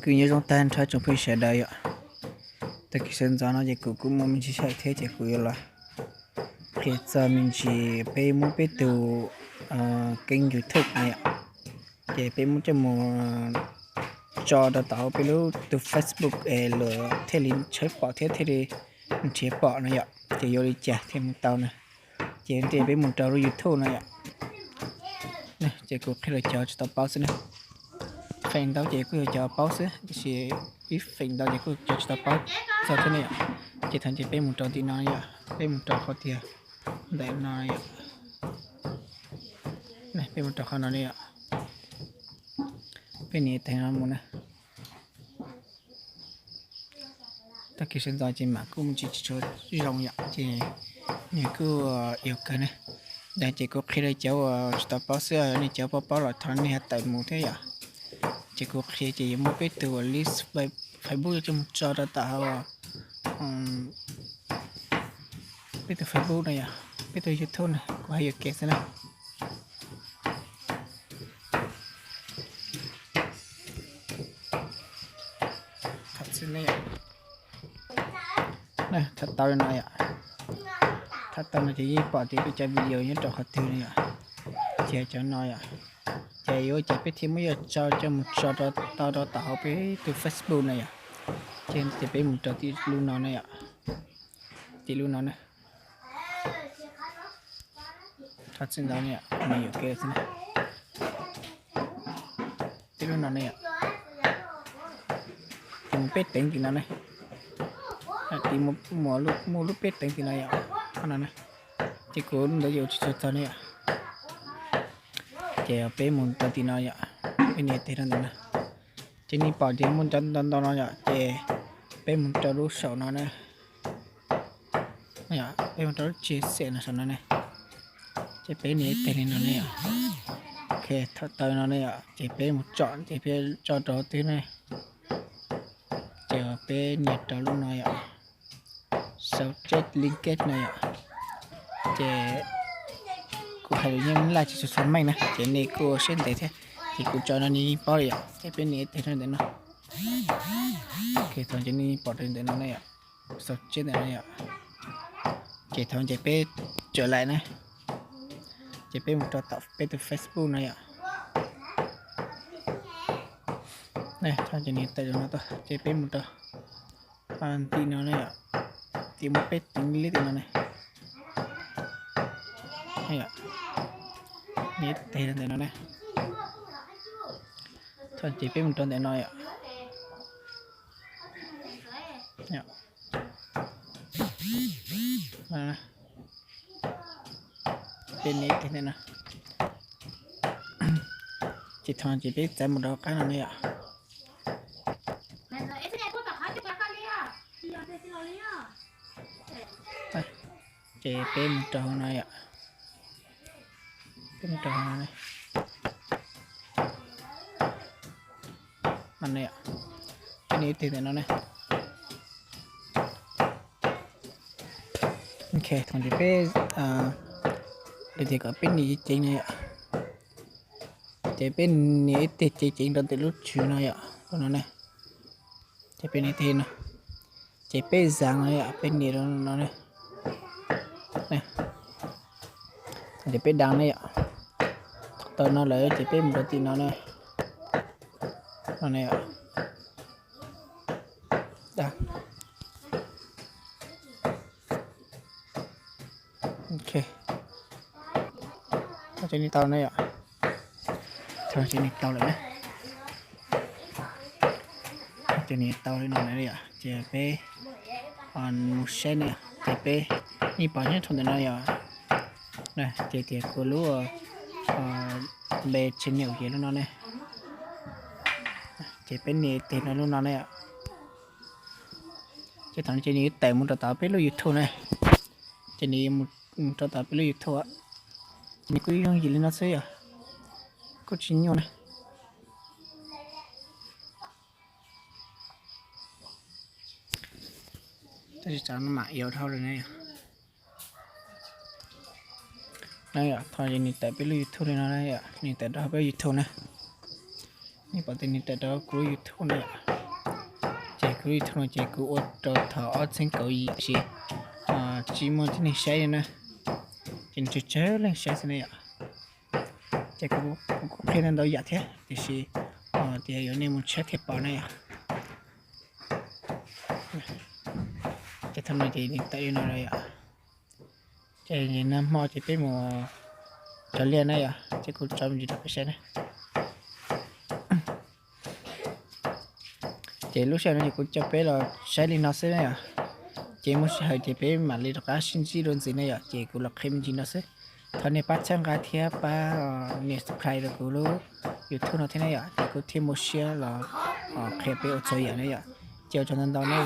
Kuv nyob zoo tag nrho tsoom phooj ywg sawv daws yom. Tag kis sawv ntxov no ces kuv kuj muaj me ntsis sij hawm thiab ces kuv yuav los qhia txog me ntsis peb muab peb tus keeb YouTube no yom, ces peb muab coj mus tso rau tom hauv peb lub tus Facebook es luag thiaj li tshawb pom thiab thiaj li nrhiav pom no yom, ces yuav li cas thiaj mus tau na. Ces ntiaj peb mus rau lub YouTube no yom. Ces kuv qhia rau cov tsis tau paub xwb na. Feem ntau ces kuj yog cov paub xwb, tiam sis ib feem ntau ces kuj cov tsis tau paub txog thiab ne yom. Ces thaum ces peb mus rau tim no yom, peb mus rau qhov tiag ntawm no yom. Peb mus rau qhov no ne yom. Peb nias tes no mus na. Tag kis sawv ntxov ces mam kuj tsis tshua zoo yom, ces nws kuj yuav kawg ne. Ntawd ces kuv qhia rau cov uas tsis tau paub xwb, nej cov paub paub los thov nej ho tawm mus thiab yom. Ces kuv qhia ces yuav muab peb tus list Facebook coj mus tso rau tom hauv peb tus Facebook no yom, peb tus YouTube no kuv hais yuam kev xwb na. Thaum tau li no yom, thaum tau no ces yeej pom tias peb cov video nyob rau qhov twg no yom. Ces cov no yom, ces yuav ces peb thiaj muab yuav tso coj mus tso rau tau rau tom hauv peb tus Facebook no yom. Ces peb mus rau tim lub no na yom, tim lub no na. Thov txim ntau na yom, nws yuam kev xwb na. Tim lub no ne yom, ces mus peb teev tim no ne. Tim muaj lub peb teev tim no yom, qhov no na. Ces kuv ntawd yuav tsis tshua txog ne yom. Ces peb mus rau tim no yom, peb nias tes rau ntawm no. Ces nej pom ces muaj ntau ntau no yom, ces peb mus rau lub saum no na. Peb mus rau lub tsis xeem no saum no ne. Ces peb nias tes li no ne yom. Ok, thaum tau no ne yom, ces peb mus tsom ces peb tso rau twg ne. Ces peb nias rau lub no yom, sau tseb li nkej no yom. Ces kuv hais lus nyob laj tsis tshua meej na, ces nej kuj siab ntev thiab. Ces kuv tso no nej yeej paub li yom, ces peb nias tes rau ntawm no. Ok, thaum ces nej yeej pom rau ntawm no ne yom, sau tseb ntawm no yom. Ces thaum ces peb tsom laim na, ces peb mus rau tom peb tus Facebook no yom. Thaum ces nws tawm no tuaj ces peb mus rau ntim no ne yom, tim muaj peb teev li tim no ne. Nias tes rau ntawm no ne. Thaum ces peb mus rau ntawm no yom. Peb nias tes ntawm no. Ces thaum ces peb txav mus rau qab no ne yom. Ces peb mus rau hauv no yom. Peb mus rau hauv no ne. No ne yom. Peb nias ib teg ntawm no ne. Ok, thaum ces peb, tias kom peb nias ceev ceev no yom. Ces peb nias ib teg ceev ceev rau ntawm lub tswv no yom, lub no ne. Ces peb nias ib teg no. Ces peb zav no yom, peb nias rau no ne. Ces peb da ne yom. Thaum tau no lawm ces peb mus rau tim no ne. No ne yom. Da. Ok. Thaum ces nws tau ne yom. Thaum ces nws tau lawm ne. Ces nws tau li no na yom, ces peb mus saib ne yom, ces peb yeej pom nyob rau ntawm no yom. Ces tias kuv lub npe channel ces lub no ne. Ces peb nias tes rau lub no ne yom. Ces thaum no ces nws yuav tawm mus rau tom peb lub YouTube ne. Ces nws mus rau tom peb lub YouTube, ces nws kuj yooj yim li no xwb yom, kuj tsis nyuaj na. Tab sis tsam no mam yuav dhau lawm ne yom. Thaum ces nws tawm peb lub YouTube li no na yom, nws tawm rau peb YouTube na. Nej pom tias nws tawm rau kuv lub YouTube na yom. Lub YouTube no ces kuv ua rau thaum ob txhiab kaum yim tiam sis tsis muaj tib neeg saib li na, ces nws tsawg tsawg leej saib xwb ne yom. Ces kuv, kuv kuj qhia ntau ntau yam thiab tiam sis tias yuav nej mus tshawb thiaj pom na yom. Ces thaum no ces nws tawm li no lawm yom. Ces nag hmo ces peb mus cog liaj na yom, ces kuv tso me ntsis rau peb saib na. Ces lub sij hawm no ces kuv coj peb los saib li no xwb na yom. Ces muaj sij hawm ces peb mam li rov qab sib ntsib dua ntxiv na yom, ces kuv los qhia me ntsis no xwb. Thov nej pab txhawb nqa thiab pab nias subscribe rau kuv lub YouTube no thiab na yom, ces kuv thiaj muaj siab los qhia peb ua txhua yam na yom. Ces ua tsaug ntau ntau na.